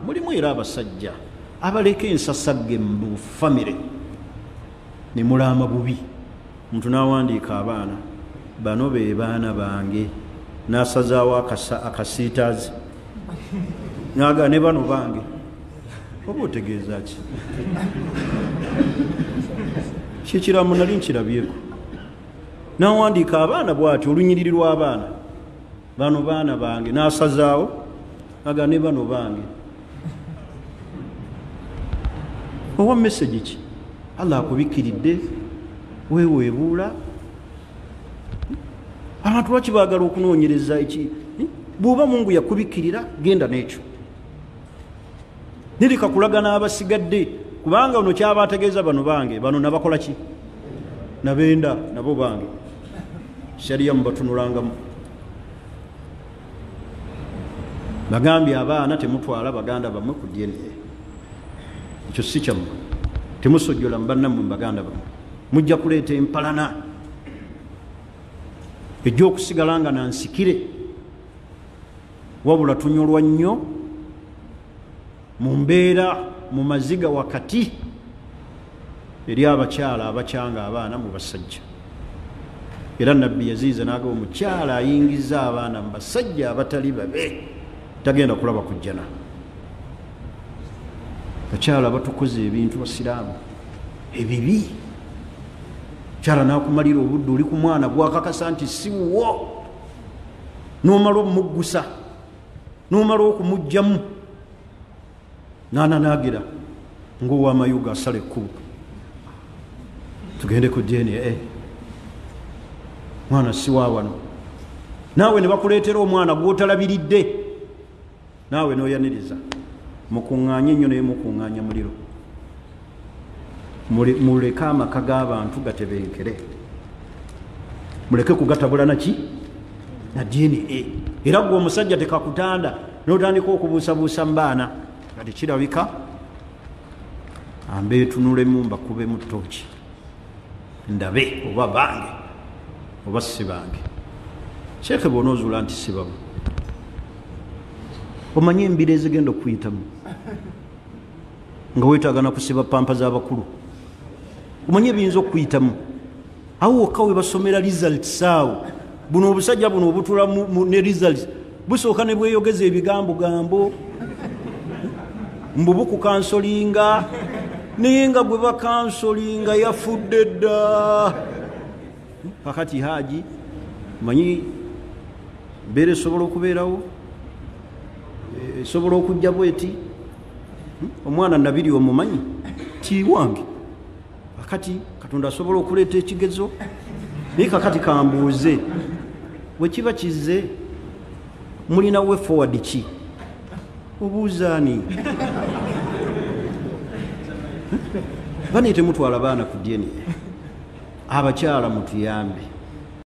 Mulimu era abasajja abaleka ensasagge mu famire ne mulaama bubi. Omuntu n'awandiika abaana, bano be baana bange, n'asazaawo akasiitaazi n'agaa ne bano bange. Oba otegeeza ki? Kyekiramu nali nkirabyeko. N'awandiika abaana bw'ati, olunyiriri lw'abaana, bano baana bange, n'asazaawo n'agaa ne bano bange. Owa message ki? Allah akubikiridde, weeweebuula. Abantu lwaki baagala okunoonyereza eki? Bw'oba Mungu yakubikirira, genda n'ekyo. Nirika kulaga n'abasigadde, kubanga ono kyaba ategeeza bano bange, bano nabakola ki? Nabenda, nabo bange. Sharia mubatunulangamu. Bagambye abaana temutwala baganda bammwe ku DNA. Ekyo si kyammwe. Temusojjola mu bannammwe mu baganda bammwe. Mujja kuleeta empalana ejja okusigala nga nansikire. Wabula tunyolwa nnyo mu mbeera mu maziga wakati eri abakyala abakyanga abaana mu basajja. Era Nabbi yaziiza n'agamba omukyala ayingiza abaana mu basajja abatali babe tagenda kulaba kujjana. Bakyala batukoze ebintu basiraamu ebibi. Kyala n'akumalira obudde oli ku mwana gwakakasa nti si wuwo, n'omala omuggusa, n'omala okumuggyamu, n'ananaagira ng'ow'amayuga asala ekkubo. Tugende ku DNA. Mwana si wa wano. Naawe ne bakuleetera omwana gw'otalabiridde, naawe n'oyaniriza. Mukuŋŋaanye nnyo naye mukuŋŋaanya muliro. Muleke amaka g'abantu gatebenkere, muleke kugatabula naki na DNA. Era gwe omusajja tekakutanda n'otandika okubuusabuusa mu baana nga tekirabika, ambeetunulemu mbakubemu ttooki ndabe oba bange oba si bange. Sheekhe bw'onoozuula nti si babo, omanye embiro ezigenda okuyitamu nga weetaaga na kusiba pampa z'abakulu, omanye ebiyinza okuyitamu. Awo wokka we basomera results awo. Buno obusajja buno obutula ne results busooka ne bweyogeza ebigambo gambo mbu bukukansolinga, naye nga gwe bakansolinga yafudde dda. Kakati Haji, manyi mbeera esobola okubeerawo, esobola okujja bweti. Omwana Nabiri omumanyi ti wange. Kakati Katonda asobola okuleeta ekigezo, naye kakati kambuuze, bwe kiba kizze mulina way forward ki? Obuuza ani? Bane temutwala baana ku DNA. Abakyala mutuyambe.